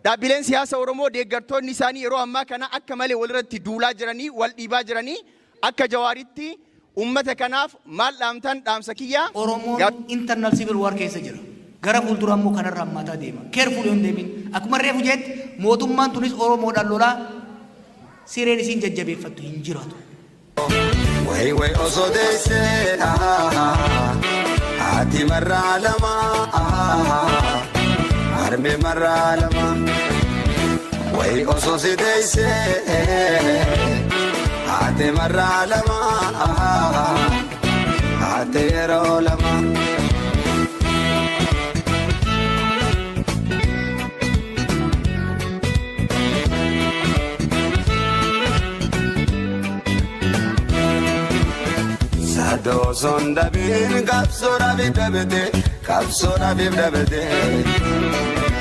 Dhaabbileen siyaasa Oromoo deeggartoonni isaanii yeroo ammaa kana akka malee walirratti duulaa jiranii, wal dhiibaa jiranii, akka Jawaaritti ummata kanaaf maal dhaamtan dhaamsa kiyyaa? Oromoon internal civil war keessa jira. Gara fuuldura immoo kanarra hammaataa deema. Careful yoo hin deemin. Akkuma reefu jeetti mootummaan tunis Oromoodhaan lolaa sireen isiin jajjabeeffattu hin jiraatu. Way way osoo deessee haati marraa lama harmee marraa lama. Way osoo si deessee haati marraa lama haati yeroo lama. Dooson dabiin qabsoo dhabiif dhabete qabsoo dhabiif dhabete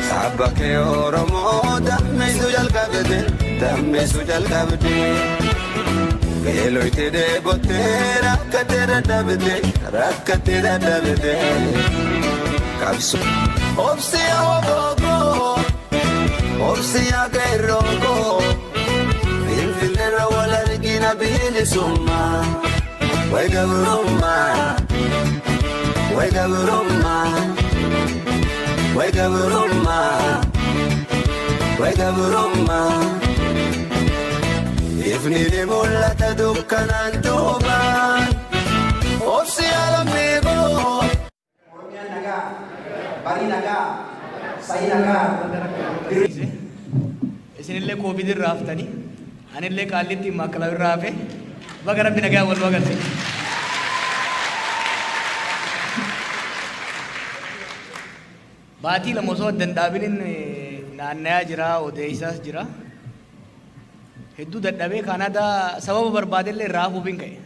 sabba kee Oromoo dammeessu jalqabete dammeessu jalqabde beeloyte dheebottee rakkatee dadhabete rakkatee dadhabete qabsoo. Obsiyaa wabookoo obsiyaa qeerrookoo finfinneerra wal argina bilisummaa. Way gabrummaa, way gabrummaa, way gabrummaa, way gabrummaa. Ifni ni mul'ata dukkanaan duubaan, obsi alammiigoo. Oromiyaan nagaa, barii nagaa, sa'i nagaa. Isinillee Covid irraa haftanii, anillee Qaallitti Maakkalaa irraa hafe, baga Rabbi nagaa wal agarsiise. Baatii 2 osoo adda hin dhaabinin naannayaa jira, odeessaas jira. Hedduu dadhabee Kaanaadaa sababa barbaadellee irraa hafuuf hin ka'e.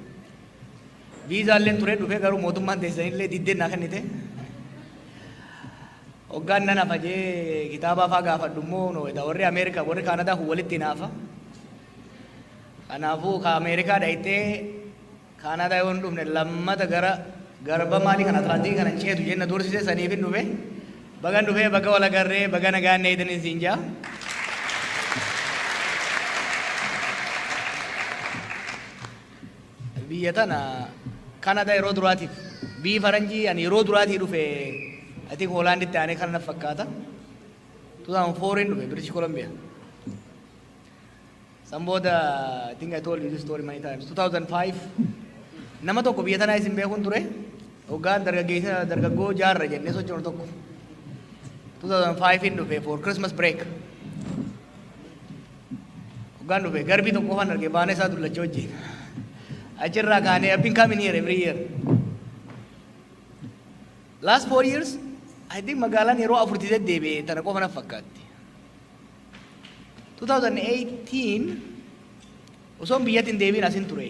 Viizaalleen turee dhufee garuu mootummaan teessanillee diddeen naa kennite. Hoggaan nan hafa jee kitaaba afaa gaafadhu immoo warri Ameerikaa warri Kaanadaa kun walitti hinaafa. Kanaafuu ka Ameerikaa dhayitee Kaanadaa yoo hin dhufne lammata gara garba maalii kan Atlaantikii kana hin ceetu jenna doorsisee saniif hin dhufe. Bagan dhufee baga wal agarree baga nagaan eegdanii siin jaa. Biyya tana Kaanadaa yeroo duraatiif biyyi faranjii ani yeroo duraatii dhufe, I think Hoolaanditti aanee kana natti fakkaata. 2004 hin dhufe British Columbia. San booda, I think I told you this story many times. 2005 nama tokko biyya tanaa isin beekuun ture. Hoggaan dargaggeessa dargaggoo jaarra jennee sochoonu tokko. 2005 hin dhufe for Christmas break. Hoggaan dhufe garbii tokko qofaan arge baana isaa dullacha wajjin. Achirraa kaanee I've been coming here every year. Last 4 years, I think magaalaan yeroo afurti deddeebi'e tana qofa natti fakkaatti. 2018 osoon biyyatti hin deebiin asin ture.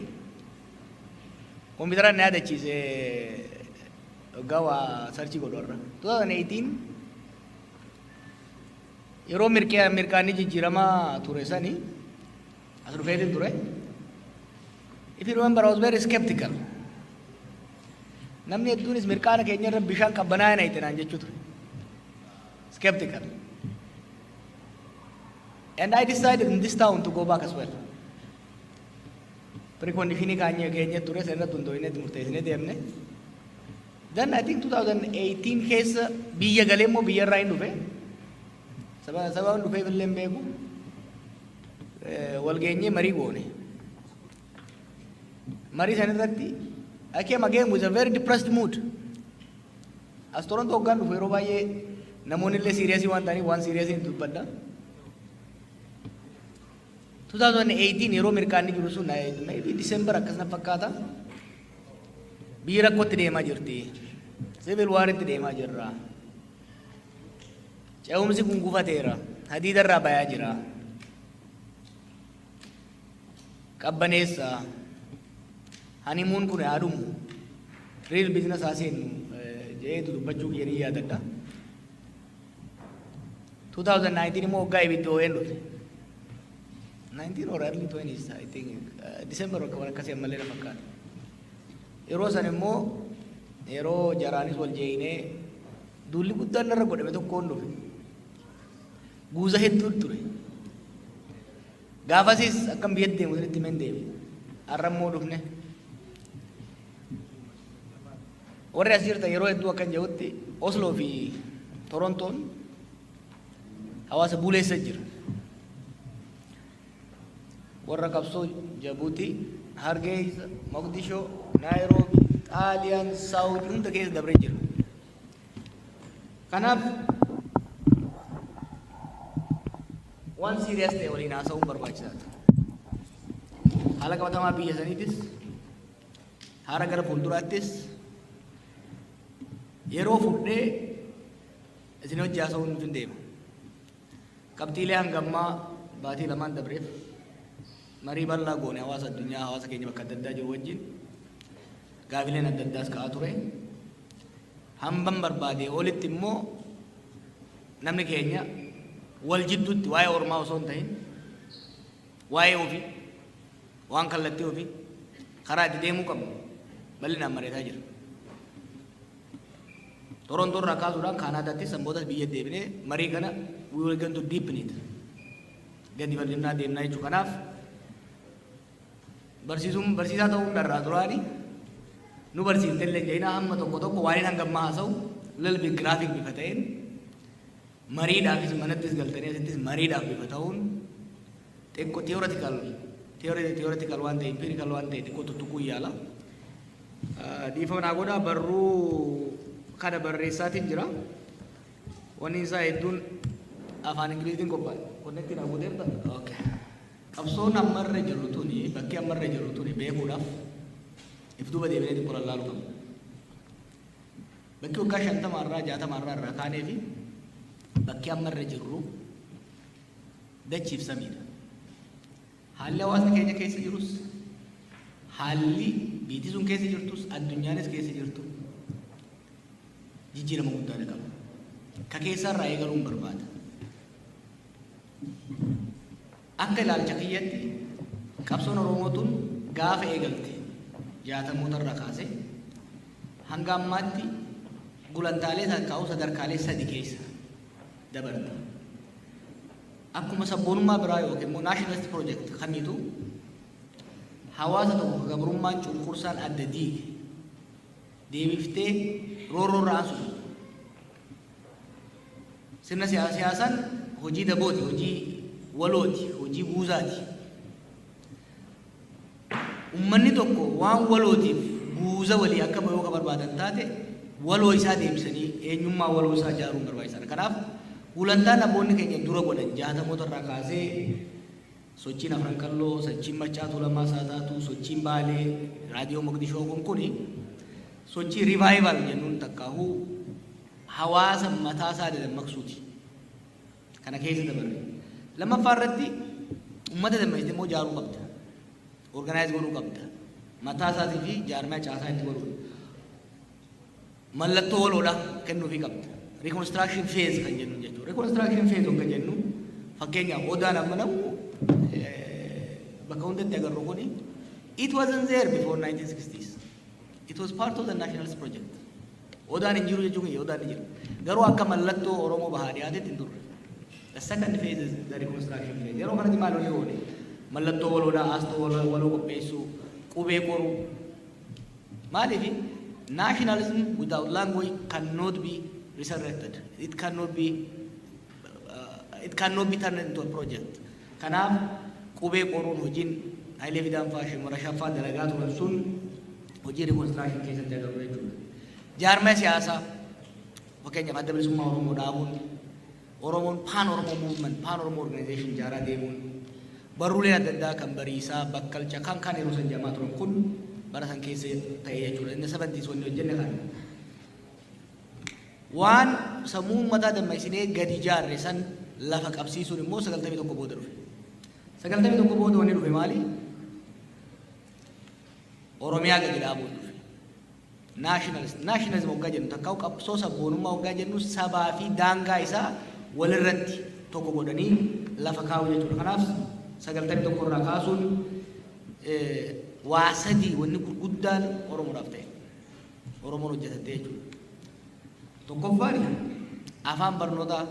Kompiitaraan na yaadachiise waggaa waa search godhu irra. 2018 yeroo mirqaanni jijjiiramaa ture sani as dhufeetin ture. If you remember, I was very skeptical. Namni hedduunis mirqaana keenya irra bishaan qabbanaa'aa na itti naan jechuu ture. Skeptical. And I decided in this town to go back as well. Preconditionii kaanya keenya ture san irratti hundoofnee itti murteessinee deemne. Then I think 2018 keessa biyya galee immoo biyya irraa hin dhufe. Sababa dhufeef illee hin beeku. Wal geenyee marii goone. Marii san irratti I came again with a very depressed mood. As Toronto hoggaan dhufu yeroo baay'ee namoonni illee serious waan ta'aniif waan serious hin dubbadha. 2018 yeroo mirqaanni jiru sun, maybe December akkas na fakkaata. Biyyi rakkootti deemaa jirti. Civil war itti deemaa jirra. Ce'umsi kun gufateera. Hadiida irraa bayaa jira. Qabbaneessa. Honeymoon kun haa dhumu. Real business haa seennu jedheetu dubbachuu kiyya ni yaadadha. 2019 immoo waggaa ibiddi ho'een dhufe. 19 or early 20s, I think, December akka waan akkasii ammallee na fakkaata. Yeroo san immoo yeroo jaraanis wal jeeyinee duulli guddaan narra godhame tokkoon dhufe. Guuza hedduu ture. Gaafasis akkam biyyatti deemu sanitti himeen deeme. Har'a immoo dhufne. Warri as jirtan yeroo hedduu akkan jedhutti Osloo fi Torontoon hawaasa buleessa jira. Warra qabsoo Jabuutii, Hargeysa, Moqdishoo, Naayiroobii, Xaaliyaan, Saawudii hunda keessa dabree jira. Kanaaf waan serious ta'e waliin haasa'uun barbaachisaadha. Haala qabatamaa biyya saniitis, haala gara fuulduraattis yeroo fudhee isin hojii haasa'uun nuuf hin deema. Qabxiilee hangammaa baatii lamaan dabreef marii bal'aa goone hawaasa addunyaa, hawaasa keenya bakka adda addaa jiru wajjin gaafileen adda addaas ka'aa ture. Hamban barbaade olitti immoo namni keenya wal jidduutti waa'ee ormaa osoo hin ta'in waa'ee ofii, waan kallattii ofii, karaa itti deemuu qabnu bal'inaan mari'ataa jira. Torontoo irraa kaasuudhaan Kaanaadaatti sanboota biyya deebinee marii kana we will going to deepen it. Gadi bal'innaa deemnaa jechuudha. Kanaaf barsiisuun barsiisaa ta'uun dharraa duraani nu barsiifte illee jedhina hamma tokko tokko waan hin hangammaa haasa'u little bit graphic bifa ta'een mariidhaafis manattis galtanii asittis mariidhaaf bifa ta'uun xiqqoo theoretical waan ta'e, empirical waan ta'e xiqqoo tuttuquu yaala. Dhiifama naa godhaa, barruu kana barreessaatiin jira. Wanni isaa hedduun afaan Ingiliziitiin qophaa'e. Connect naa gooteerta? Okay. Qabsoon ammarra jirru tuni, bakki ammarra jirru tuni beekuudhaaf if duuba deebinee xiqqoo lallaaluu qabna. Bakki waggaa 50 irraa 60 irraa irraa kaanee fi bakki ammarra jirru dachiif samiidha. Haalli hawaasni keenya keessa jirus, haalli biyyi sun keessa jirtus, addunyaanis keessa jirtu jijjiirama guddaa qaba. Ka keessarraa eegaluun barbaada. Akka ilaalcha kiyyatti qabsoon Oromoo tun gaafa eegalte 60moota irraa kaasee hanga ammaatti gulantaalee takkaa'u sadarkaalee sadi keessa dabarte. Akkuma sabboonummaa biraa yookiin immoo nationalist project kamiitu hawaasa tokko gabrummaan cunqursaan adda diige deebiftee roorroo irraa aansu. Sirna siyaasaan hojii dabooti, hojii walooti, hojii guuzaati. Ummanni tokko waan walootiif guuza walii akka bayoo ka barbaadan taate waloo isaa deebisanii eenyummaa waloo isaa ijaaruun barbaachisaadha. Kanaaf gulantaan abboonni keenya dura godhan 60moota irraa kaasee sochiin Afran Qalloo, sochiin Maccaa Tuulamaa isaa taatu, sochiin Baalee, Raadiyoo Moqdishoo kun kuni sochii revival jennuun takkaahuu hawaasa mataa isaa dadammaqsuuti. Kana keessa dabarre. Lammaffaa irratti uummata dammaqsite immoo ijaaruu qabda. Organize godhuu qabda. Mataa isaatii fi jaarmaa caasaa itti godhuudha. Mallattoo waloodha kennuufii qabda. Reconstruction phase kan jennu jechuudha. Reconstruction phase kan jennu fakkeenyaaf odaan amma namu bakka hundatti agarru kuni it wasn't there before 1960s. It was part of the nationalist project. Odaan hin jiru jechuun kiyya, odaan ni jira. Garuu akka mallattoo Oromoo bahaa dhiyaatetti hin turre. The second phase is the reconstruction phase. Yeroo kanatti maal olii oole? Mallattoo waloodhaa, aastoo waloo qopheessuu, qubee qoruu. Maaliif nationalism without language cannot be resurrected. It cannot be turned into a project. Kanaaf qubee qoruun hojiin Hayilee Fidaan fa'aa Shimara Shaffaa dalagaa turan sun hojii reconstruction keessatti agarru jechuudha. Jaarmaya siyaasaa fakkeenyaaf Adda Bilisummaa Oromoo dhaabuun, Oromoon Pan Oromoo Movement, Pan Oromoo Organization ijaaraa deemuun, barruuleen adda addaa kan Bariisaa, Bakkalcha kan kan yeroo san jamaa turan kun bara san keessa ta'e jechuudha. Inni 70s wanni hojjenne kana. Waan sammuu uummataa dammaqsinee gadi ijaarre san lafa qabsiisuun immoo 91 booda dhufe. 91 booda wanni dhufe maali? Oromiyaa gadi dhaabuun dhufe. Nationalist, nationalism hoggaa jennu takka qabsoo sabboonummaa hoggaa jennu sabaa fi daangaa isaa walirratti tokko godhanii lafa kaa'u jechuudha. Kanaaf 91 irraa kaasuun waa sadii wanni gurguddaan Oromoodhaaf ta'e. Oromoon hojjetatte jechuudha. Tokkoffaan afaan barnootaa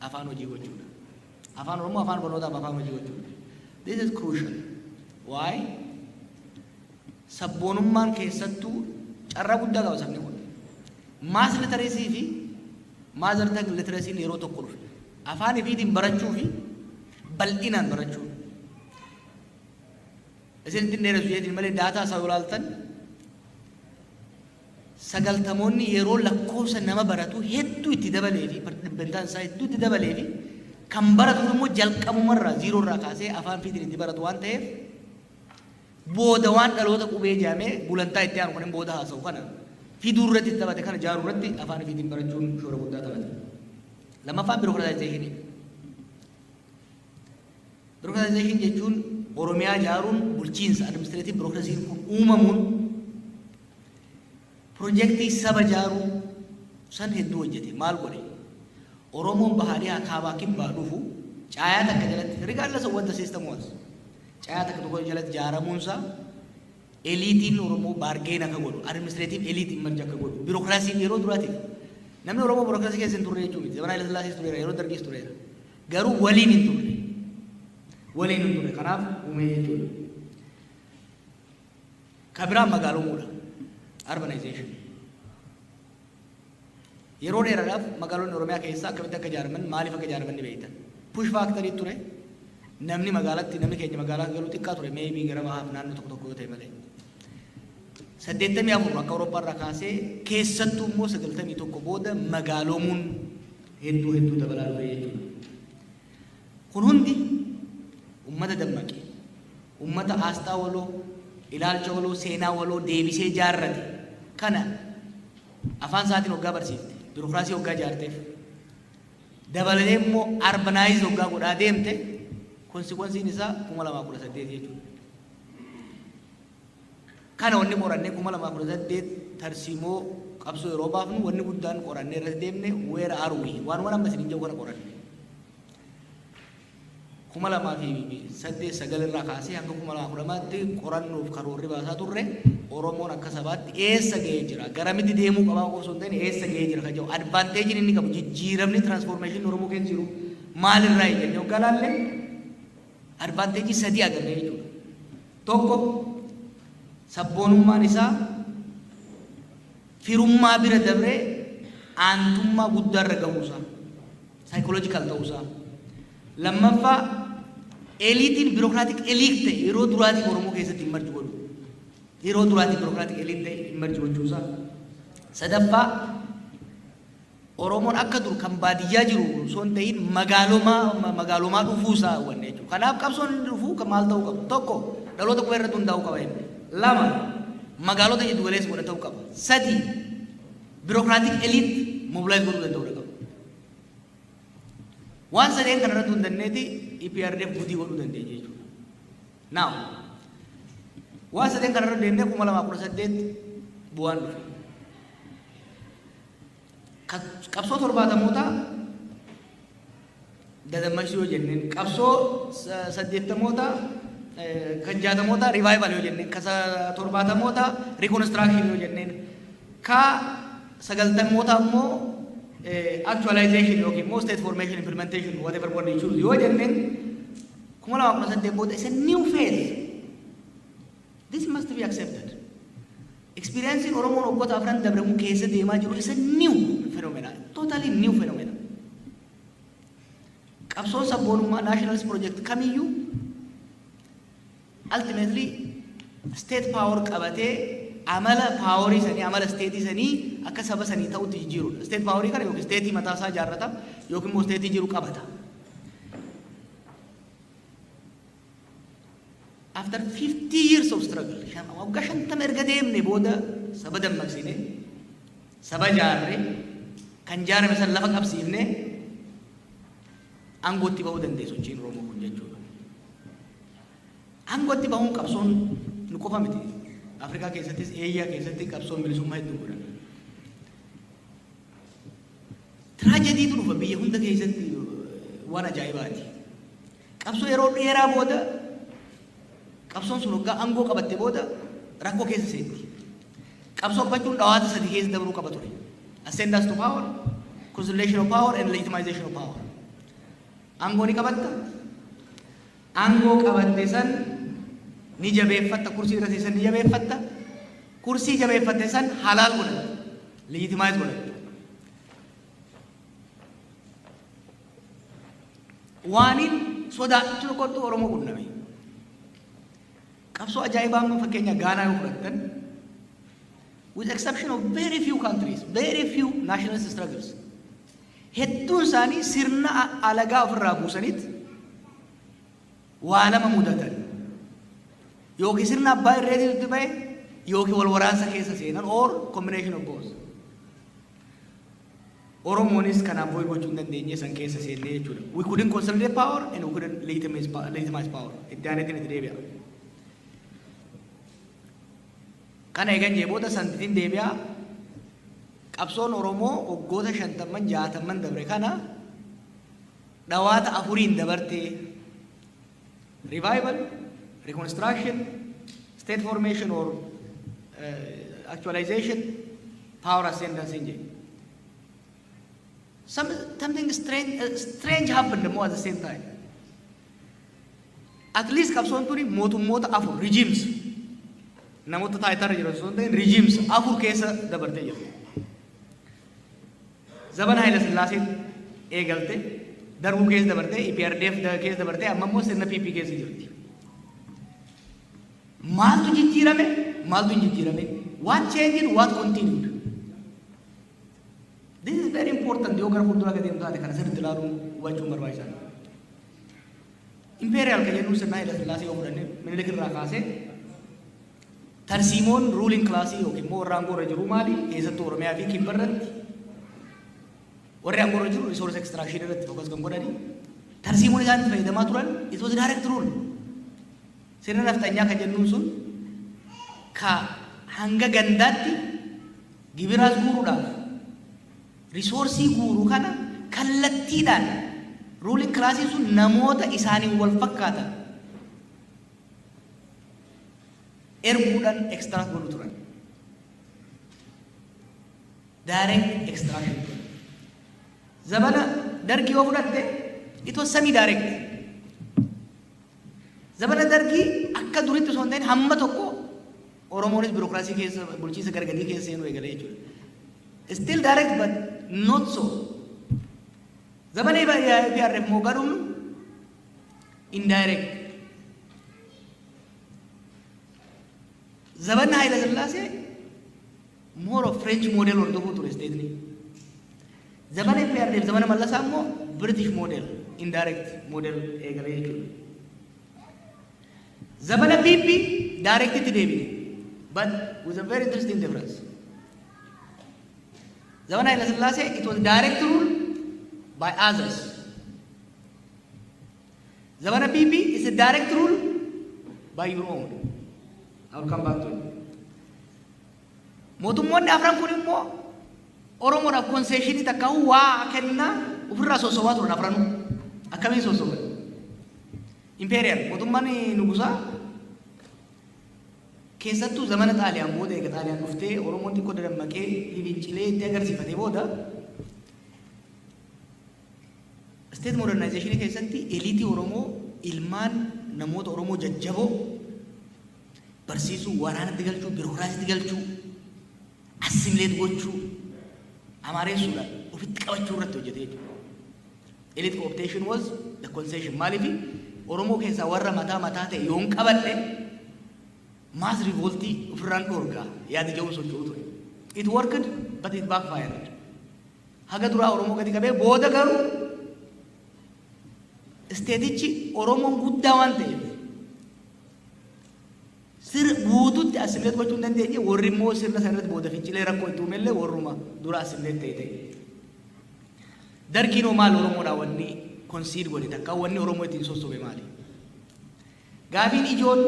afaan hojii gochuudha. Afaan Oromoo afaan barnootaaf afaan hojii gochuudha. This is crucial. Why? Sabboonummaan keessattuu carraa guddaa qaba sabni kun. Mass literacy fi mother tongue literacy yeroo tokko dhufe. Afaan ifiitiin barachuu fi bal'inaan barachuu. Isin ittiin dheeressu jeetiin malee data isaa yoo ilaaltan, 90moonni yeroo lakkoofsa nama baratu hedduu itti dabalee fi dhibbentaan isaa hedduu itti dabalee fi kan baratu immoo jalqabumarraa zero irraa kaasee afaan fiitiin itti baratu waan ta'eef, booda waan dhaloota qubee jedhamee gulantaa itti aanu kan booda haasa'u kana fiduu irratti taphate, kana ijaaruu irratti afaan fiitiin barachuun shoora guddaa taphate. Lammaffaan bureaucratization. Bureaucratization jechuun Oromiyaa ijaaruun, bulchiinsa administrative bureaucracyn kun uumamuun piroojeektii saba ijaaruu san hedduu hojjete. Maal godhe? Oromoon bahaa, dhihaa, kaabaa, kibbaa dhufu caayaa takka jalatti, regardless of what the system was, caayaa takka tokko jalatti ijaaramuunsaa eliteiin Oromoo bargain akka godhu, administrative elite emerge akka godhu, biirokiraasiin yeroo duraatiif. Namni Oromoo biirokiraasii keessa hin turre jechuu miti. Zamana Haile Sillaasees tureera, yeroo Dargiis tureera, garuu waliin hin turre, waliin hin turre. Kanaaf uumee jechuudha. Ka biraan magaalomuudha, urbanization. Yeroo dheeraadhaaf magaalonni Oromiyaa keessaa akkamitti akka ijaaraman, maaliif akka ijaaraman ni beektan. Push factory ture. Namni magaalatti, namni keenya magaalaa galuu xiqqaa ture, maybe gara bahaaf naannoo tokko tokko yoo ta'e malee. 84 akka Awurooppaa irraa kaasee, keessattuu immoo 91 booda magaalomuun hedduu hedduu dabalaa dhufe jechuudha. Kun hundi ummata dammaqe, ummata aasxaa waloo, ilaalcha waloo, seenaa waloo deebisee jaarrate kana afaan isaatiin hoggaa barsiifte, biirokiraasii hoggaa ijaarteef, dabalatee immoo urbanize hoggaa godhaa deemte, consequenceiin isaa 2018 jechuudha. Kana wanni qorannee 2018 tarsiimoo qabsoo yeroo baafnu, wanni guddaan qorannee irratti deemne where are we, waan amma isin jedhu kana qoranne. 2008, 9 irraa kaasee hanga 2012tti qorannoof karoorri baasaa turre Oromoon akka sabaatti eessa ga'ee jira, garamitti deemuu qabaa osoo hin ta'in eessa ga'ee jira kan jedhu, advantageiin inni qabu, jijjiiramni, transformation Oromoo keessa jiru maalirraa jennee hoggaa laalle, advantage sadii agarre jechuudha. Tokko, sabboonummaan isaa firummaa bira dabree aantummaa guddaa irra gahuusaa, psychological ta'uusaa. Lammaffaa, eliteiin bureaucratic elite ta'e yeroo duraatiif Oromoo keessatti emerge godhu. Yeroo duraatiif bureaucratic elite ta'e emerge gochuusaa. Sadaffaa, Oromoon akka dur kan baadiyyaa jiru osoo hin ta'in magaalomaa dhufuusaa hubanne jechuudha. Kanaaf qabsoon inni dhufuu kan maal ta'uu qabu? Tokko, dhaloota qubee irratti hundaa'uu qaba inni. Lama, magaalota jiddu galeessa godhatuu qaba. Sadi, bureaucratic elite mobilize godhuu danda'uu qaba. Waan sadeen kana irratti hundanneeti EPRDF gudii godhuu dandeenya jechuudha. Now, waan sadeen kana irra deemnee 2018 bu'aan dhufe. Qabsoo 70mootaa dadammaqsuu yoo jenneen, qabsoo 80moota kan 60moota revival yoo jenneen, ka 70moota reconstruction yoo jenneen, ka 90moota immoo actualization yookiin immoo state formation, implementation, whatever word you choose yoo jenneen, 2018 booda is a new phase. This must be accepted. Experiencing Oromoon waggoota afran dabre kun keessa deemaa jiru is a new phenomena, totally new phenomena. Qabsoon sabboonummaa, nationalist project kamiyyuu, ultimately state power qabatee amala powerii sanii, amala stateii sanii akka saba sanii ta'utti jijjiirudha. State powerii kana yookiin stateii mataa isaa ijaarrata yookiin immoo stateii jiru qabata. After 50 years of struggle, waggaa 50 erga deemne booda, saba dammaqsine, saba jaarre, kan jaarame san lafa qabsiifne, aangootti bahuu danda'e sochiin Oromoo kun jechuudha. Aangootti bahuun qabsoon nu qofa miti. Afrikaa keessattis Eeshiyaa keessatti qabsoon bilisummaa hedduu godhame. Tragedyitu dhufa biyya hunda keessatti, waan ajaa'ibaati. Qabsoo yeroo dheeraa booda, qabsoon sun waggaa aangoo qabatte booda rakkoo keessa seenti. Qabsoo qabachuun dhawaata sadi keessa dabruu qaba ture. Ascendance to power, consolidation of power and legitimization of power. Aangoo ni qabatta. Aangoo qabatte san ni jabeeffatta, kursii irra teessan ni jabeeffatta. Kursii jabeeffatte san halaal godhatta. Legitimize godhatta. Waaniin sodaachuu tokkotu Oromoo qunname. Qabsoo ajaa'ibaa amma fakkeenya Gaanaa yoo fudhattan, with exception of very few countries, very few nationalist struggles, hedduun isaanii sirna alagaa ofirraa buusaniit waa lama mudatan. Yookiin sirna abbaa irreetitti ba'e, yookiin wal waraansa keessa seenan, or combination of both. Oromoonis kanaaf avoid gochuu hin dandeenye, san keessa seennee jechuudha. We couldn't consolidate power and we couldn't legitimize power. Itti aaneetiin itti deebi'a. Kana eegan jee booda santitiin deebi'a. Qabsoon Oromoo waggoota 50, 60n dabre kana dhawaata afuriin dabartee: revival, reconstruction, state formation or actualization, power ascendancy hin jedhe. Something strange happened more at the same time. At least qabsoon tuni mootummoota afur, regimes, namoota taayitarra jiran osoo hin ta'in, regimes afur keessa dabartee jirti. Zabana Haayila Sillaaseen eegalte, Darbuu keessa dabartee, EPRDF keessa dabartee, amma immoo sirna PP keessa jirti. Maaltu jijjiirame? Maaltu hin jijjiirame? What changed? What continued? This is very important. Yoo gara fuulduraa gadi deemtu taate, kana sirriitti ilaaluun hubachuun barbaachisaadha. Imperial kan jennuun sirna Haayila Sillaasee yoo fudhanne, Minilik irraa kaasee tarsiimoon ruling classii yookiin immoo warra aangoo irra jiru maali? Keessattuu Oromiyaa fi Kibba irratti warri aangoo irra jiru resource extraction irratti focus kan godhani. Tarsiimoon isaan itti fayyadamaa turan, it was direct rule. Sirna nafxanyaa kan jennuun sun ka hanga gandaatti gibiraas guuruudhaaf resourceii guuruu kana kallattiidhaan ruling classiin sun namoota isaaniin wal fakkaatan erguudhaan extract godhu turan. Direct extraction ture. Zabana Dargii yoo fudhatte, it was semi direct. Zabana Dargii akka duritti osoo hin ta'in hamma tokko Oromoonis biirokiraasii keessa, bulchiinsa gargadii keessa seenuu eegale jechuudha. Still direct but not so. Zabana EPRDF immoo gadhuun indirect. Zabanni Haayila Sillaasee more of French model hordofuu ture stateni. Zabana EPRDF, zabana Mallasaa immoo British model, indirect model eegale jechuudha. Zabana PP direct itti deebine, but with a very interesting difference. Zabana Haayila Sillaasee, it was direct rule by others. Zabana PP is a direct rule by your own. I will come back to it. Mootummoonni afran kun immoo Oromoodhaaf concessionii takka waa kennaa ofirraa sossobaa turan afranuu. Akkamiin sossoban? Imperial mootummaan nugusaa keessattuu zamana Xaaliyaan booda, eega Xaaliyaan dhuftee Oromoon xiqqoo dadammaqee fincilee itti agarsiifatee booda, state modernization keessatti eliteii Oromoo, ilmaan namoota Oromoo jajjaboo barsiisuu, waraanatti galchuu, biirokiraasiitti galchuu, assimilate gochuu, amaareessuudhaan ofitti qabachuu irratti hojjete jechuudha. Elite cooptation was the concession. Maaliif? Oromoo keessaa warra mataa mataa ta'e yoon qabadhe mass revoltii ofirraan dhoorgaa yaada jedhuun socho'u ture. It worked, but it backfired. Haga duraa Oromoo gadi qabee booda garuu stateichi Oromoon guddaa waan ta'eef sir guututti assimilate gochuu hin dandeenye. Warri immoo sirna sana irratti booda fincilee rakkoo itti uumellee warruma dura assimilate ta'e ta'e. Dargiin hoo maal Oromoodhaa wanni concede godhe, takka wanni Oromoo ittiin sossobe maali? Gaafiin ijoon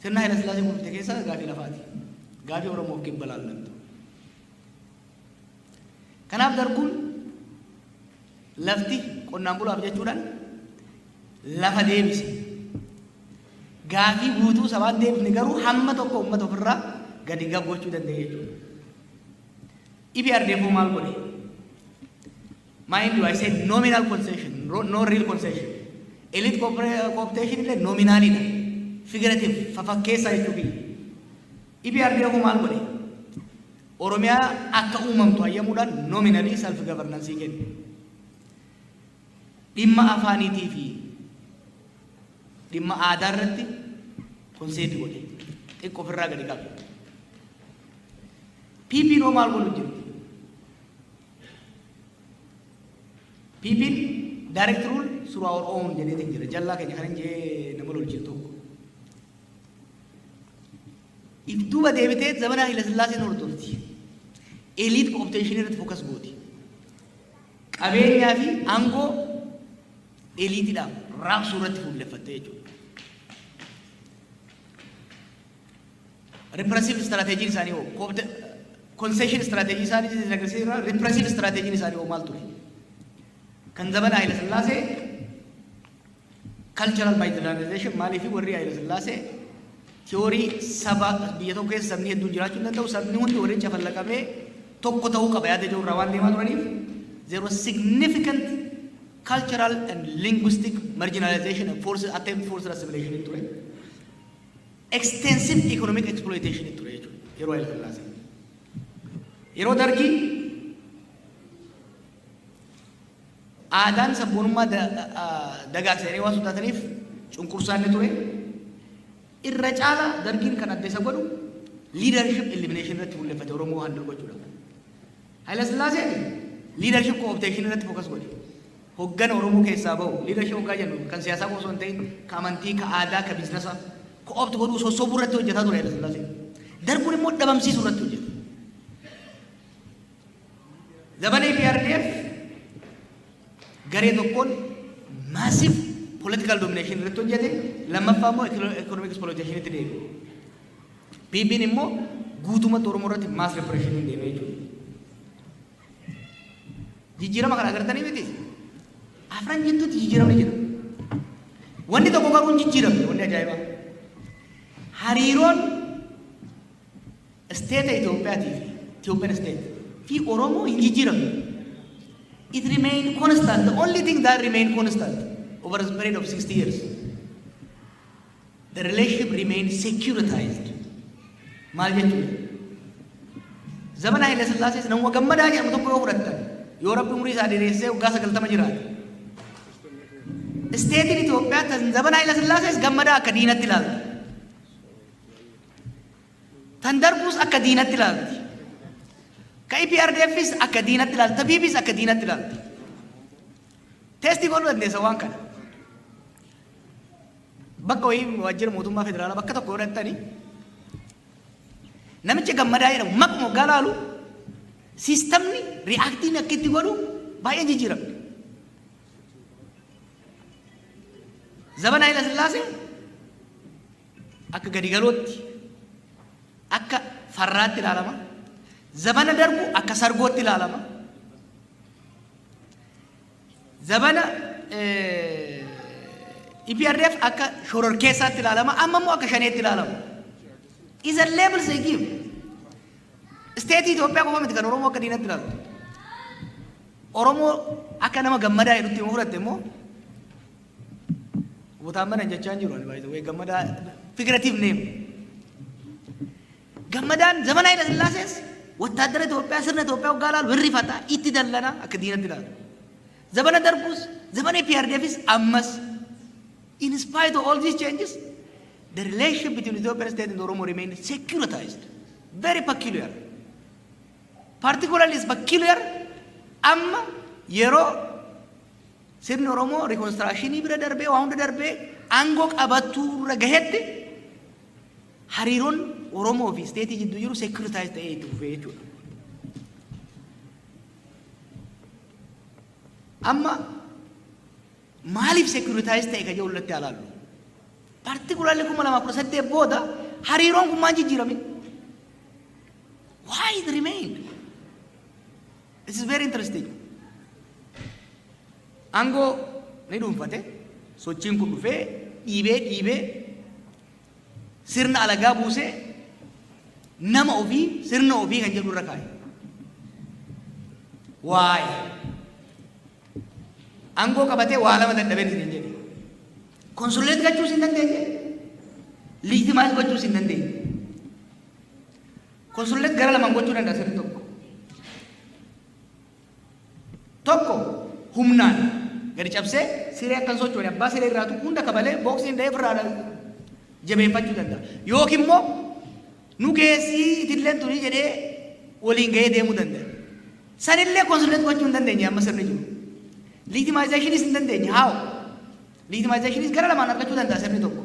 sirna Haayila Sillaasee kuufte keessaa gaafii lafaati. Gaafii Oromoof Kibba laallattu. Kanaaf Darguun lafti qonnaan bulaaf jechuudhaan lafa deebise. Gaafii guutuu sabaan deebifne, garuu hamma tokko uummata ofirraa gadi gab gochuu danda'e jechuudha. EPRDF maal godhe? Mind you, I said nominal concession, No real concession. Elite cooptation illee nominalidha. Figurative, fafakkeessaa jechuu kiyya. EPRDF maal godhe? Oromiyaa akka uumamtu hayyamuudhaan nominally self governance kenne. Dhimma afaaniitii fi dhimma aadaa irratti concede godhe. Xiqqoo ofirraa gadi qabe. PP'n hoo maal godhu jirti? PP'n direct rule through our own jedheetiin jira. Jallaa keenya kan hin jee nama lolchisu tokko. If duuba deebitee zamana Haayila Sillaaseen hordofti. Elite cooptation irratti focus gooti. Qabeenyaa fi aangoo eliitiidhaaf raabsuu irratti fuulleffatte jechuudha. Repressive strategy isaanii hoo concession strategy isaanii agarsiisa. Repressive strategy isaanii hoo maal ture? Kan zamana Haayila Sillaasee cultural marginalization. Maaliif warri Haayila Sillaasee theory saba biyya tokko keessa sabni hedduun jiraachuu hin danda'u, sabni hundi waliin cafallaqamee tokko ta'uu qaba yaada jiru irraa waan deemaa turaniif, there was significant cultural and linguistic marginalization and forced attempt forced assimilation ture. Extensive economic exploitation ture jechuudha yeroo Haayila Sillaasee. Yeroo Dargii aadaan sabboonummaa dagaagsanii waan sodaataniif cunqursaan ni ture. Irra caala Dargiin kan adda isa godhu leadership elimination irratti fuulleffate Oromoo handle gochuudhaaf. Haayila Sillaaseen leadership cooptation irratti focus godhe. Hoggana Oromoo keessaa bahu, leadership hoggaa jennu kan siyaasaa qofa osoo hin ta'in, ka amantii, ka aadaa, ka biizinasa co-opt godhuu, sossobuu irratti hojjetaa ture Haayila Sillaaseen. Darguun immoo dhabamsiisuu irratti hojjete. Zamana EPRDF garee tokkoon massive political domination irratti hojjete, lammaffaa immoo economic exploitation itti deeme. PP'n immoo guutumatti Oromoo irratti mass repression deeme jechuudha. Jijjiirama kana agartanii miti? Afran jidduutti jijjiiramni jira. Wanni tokko garuu hin jijjiiramne, wanni ajaa'ibaa. Hariiroon state Itoophiyaatii fi Ethiopian state fi Oromoo hin jijjiiramne. It remained constant. The only thing that remained constant over a period of 60 years. The relationship remained securitized. Maal jechuudha? Zamana Haile Sillaasees nama Gammadaa jedhamu tokko yoo fudhattan, yoo Rabbi umurii isaa dheeressee waggaa 90 jiraate. Stateiin Itoophiyaa tan zamana Haile Sillaasees Gammadaa akka diinatti ilaalti. Tan Darguus akka diinatti ilaalti. Ka EPRDFis akka diinatti ilaalti. Ta PPs akka diinatti ilaalti. Test godhuu dandeessa waan kana. Bakka wayii, waajjira mootummaa federaalaa bakka tokko yoo dhaqxanii, namicha Gammadaa jedhamu maquma waggaa laalu, systemni reactiin akka itti godhu baay'ee jijjiiramne. Zamana Haayila Sillaasee akka gadi galootti, akka farraatti ilaalama. Zamana Dargu akka sargootti ilaalama. Zamana EPRDF akka shororkeessaatti ilaalama. Amma immoo akka shaneetti ilaalama. Is a labels they give. State Itoophiyaa qofa miti kan Oromoo akka diinatti ilaalu. Oromoo akka nama Gammadaa jedhutti yoo fudhatte immoo, Botaan mana jechaa hin jiru ani, by the way, Gammadaa figurative name. Gammadaan zamana Haayila Sillaasees wattaaddara Itoophiyaa, sirna Itoophiyaa waggaa ilaalu hirrifata, itti dallana, akka diinatti ilaala. Zamana Darguus, zamana EPRDFis, ammas, in spite of all these changes, the relationship between Ethiopian state and Oromo remained securitized. Very peculiar. Particularly is peculiar amma yeroo sirni Oromoo reconstructionii bira darbee, waa hunda darbee, aangoo qabatuu irra gahetti, hariiroon Oromoo fi state jidduu jiru securitized ta'ee itti fufee jechuudha. Amma maaliif securitized ta'e ka jedhu irratti ilaallu. Particularly 2018 booda hariiroon kun maal jijjiiramin? Why it remained? This is very interesting. Aangoo ni dhuunfate, sochiin kun dhufee dhiibee dhiibee sirna alagaa buusee nama ofii, sirna ofii kan jedhu irra kaa'e. Waa'ee Aangoo qabatee waa lama dadhabeen isin jedhe. Consolidate gochuus hin dandeenye. Legitimize gochuus hin dandeenye. Consolidate gara lamaan gochuu danda'a sirni tokko. Tokko, humnaan gadi cabsee siree akkan sochoone abbaa siree irraatu hunda kabalee booksiin da'ee ofirraa jabeeffachuu danda'a. Yookiin immoo nu geessii itilleen turii jedhee waliin gahee deemuu danda'a. Sanillee consolidate gochuu hin dandeenye amma sirni jiru. Legitimizationis hin dandeenye. How? Legitimizationis gara lamaan argachuu danda'a sirni tokko.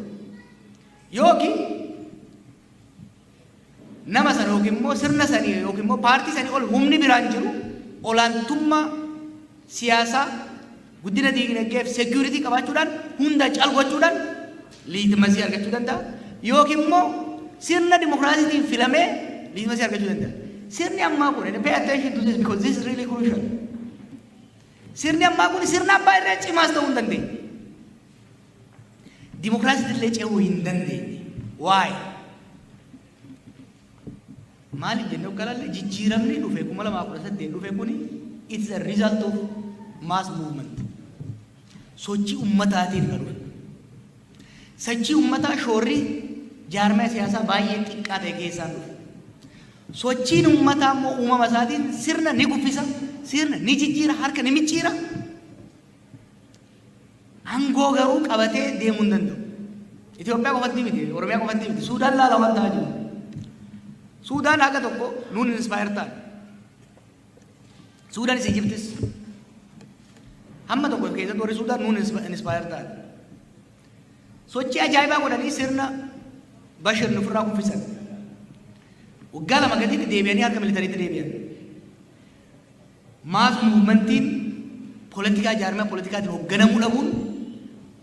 Yookiin nama sana yookiin immoo sirna sanii yookiin immoo paartii sanii ol humni biraan jiru olaantummaa siyaasaa, guddina diinagdee fi security qabaachuudhaan hunda cal gochuudhaan legitimacy argachuu danda'a. Yookiin immoo sirna dimokiraasiitiin filamee legitimacy argachuu danda'a. Sirni ammaa kun, and pay attention to this because this is really crucial. Sirni ammaa kun sirna abbaa irree cimaas ta'uu hin dandeenye. Dimokiraasiitti illee ce'uu hin dandeenye. Why? Maaliif jennee hoggalaalle, jijjiiramni dhufe 2018 dhufe kuni, it's a result of mass movement. Sochii ummataatiin kan dhufe. Sochii ummataa shoorri jaarmaya siyaasaa baay'ee xiqqaa ta'e keessaan dhufe. Sochiin ummataa immoo uumama isaatiin sirna ni kuffisa, sirna ni jijjiira, harka ni micciira. Aangoo garuu qabatee deemuu hin danda'u. Itoophiyaa qofatti miti, Oromiyaa qofatti miti, Suudaan laala waan ta'aa jiru. Suudaan haga tokko nuun inspire ta'an. Suudaanis Ijiptis. Hamma tokko keessatti warri Suudaan nuun inspire ta'an. Sochii ajaa'ibaa godhanii sirna Bashir nufirraa kuffisan. Waggaa 2 gaditti deebi'anii harka militariitti deebi'an. Mass movementiin poolitikaa jaarmaa pooletikaatiin hoogganamuu dhabuun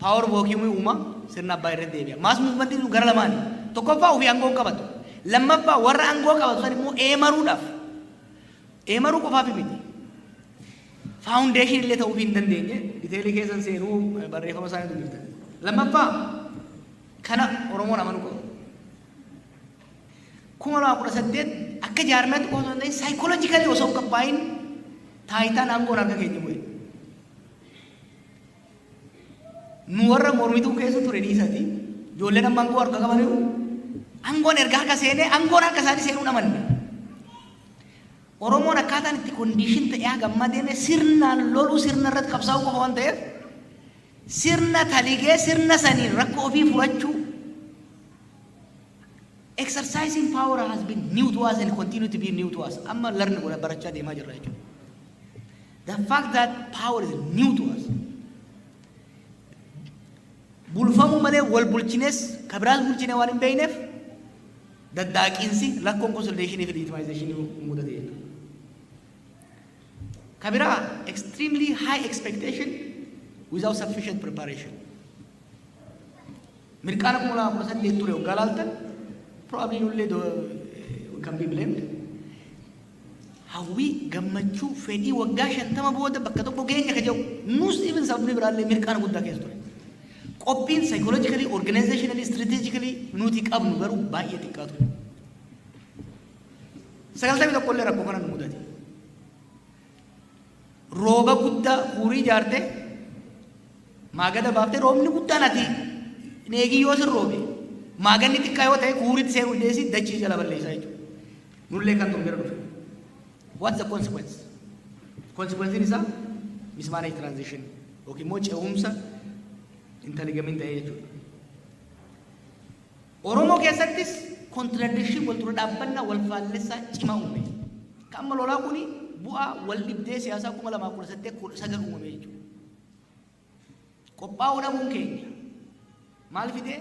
power vacuumii uuma, sirna abbaa irratti deebi'a. Mass movementiin gara lamaani. Tokkoffaa, ofii aangoo hin qabatu. Lammaffaa, warra aangoo qabatu san immoo eemaruudhaaf. Eemaruu qofaaf miti. Foundation illee ta'uu hin dandeenye, detailii keessan seenuu barreeffama isaanii dubbiftan. Lammaffaa, kana Oromoon amanuu qaba. 2018 akka jaarmaatti qofa osoo hin ta'in psychologically osoo hin qophaa'in taayitaan aangoon harka keenya bu'e. Nu warra mormituu keessa ture dhiisati, ijoolleen amma aangoo harka qabaniiru, aangoon erga harka seenee aangoon harka isaanii seenuu amanne. Oromoon akkaataan itti condition ta'ee haga ammaa deeme sirnaan loluu, sirna irratti qabsaa'uu qofa waan ta'eef, sirna taligee sirna saniin rakkoo ofii furachuu, exercising power has been new to us and continue to be new to us. Amma learn godha barachaa deemaa jirra jechuudha. The fact that power is new to us. Bulfamuu malee wal bulchines kabiraas bulchine waan hin beekneef daddaaqiinsi rakkoon consolidation fi legitimization mudate jechuudha. Kabiraa, extremely high expectation without sufficient preparation. Mirqaana 2018 ture waggaa laaltan, probably nullee can be blamed. Hawwii, gammachuu, fedhii waggaa 50 booda bakka tokko geenya ka jedhu, nus even sabni biraallee mirqaana guddaa keessa ture. Qophiin psychologically, organizationally, strategically nuti qabnu garuu baay'ee xiqqaa ture. 91 illee rakkoo kana nu mudate. Rooba guddaa huurii ijaarte, maagada baaftee, roobni guddaan ati eegii yoo sin roobe, maaganni xiqqaa yoo ta'e huuritti seenuu dhiyeessi dachii jala balleessaa jechuudha. Nullee kan tun bira dhufe. What's the consequence? Consequence isaa mismanaged transition yookiin immoo ce'umsa hin taligamin ta'ee jechuudha. Oromoo keessattis contradiction, wal dura dhaabbannaa wal faallessaa cimaa uume. Kan amma lolaa kuni bu'aa wal dhibdee siyaasaa 2018 19 uumame jechuudha. Qophaa'uu dhabuun keenya maal fidee?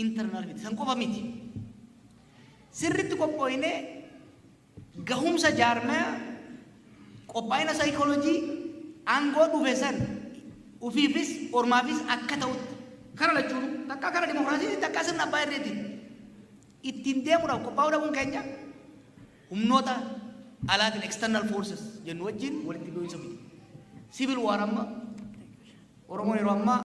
Internal fide. San qofa miti. Sirritti qophooynee gahumsa jaarmaya, qophaa'ina saayikooloojii, aangoo dhufe san ufiifis ormaafis akka ta'utti kara lachuun, takka kara dimokiraasiitiin, takka sirna abbaa irreetiin ittiin deemuudhaaf qophaa'uu dhabuun keenya humnoota alaatiin, external forces jennu wajjin walitti bu'iinsa fide. Civil war amma Oromoon yeroo ammaa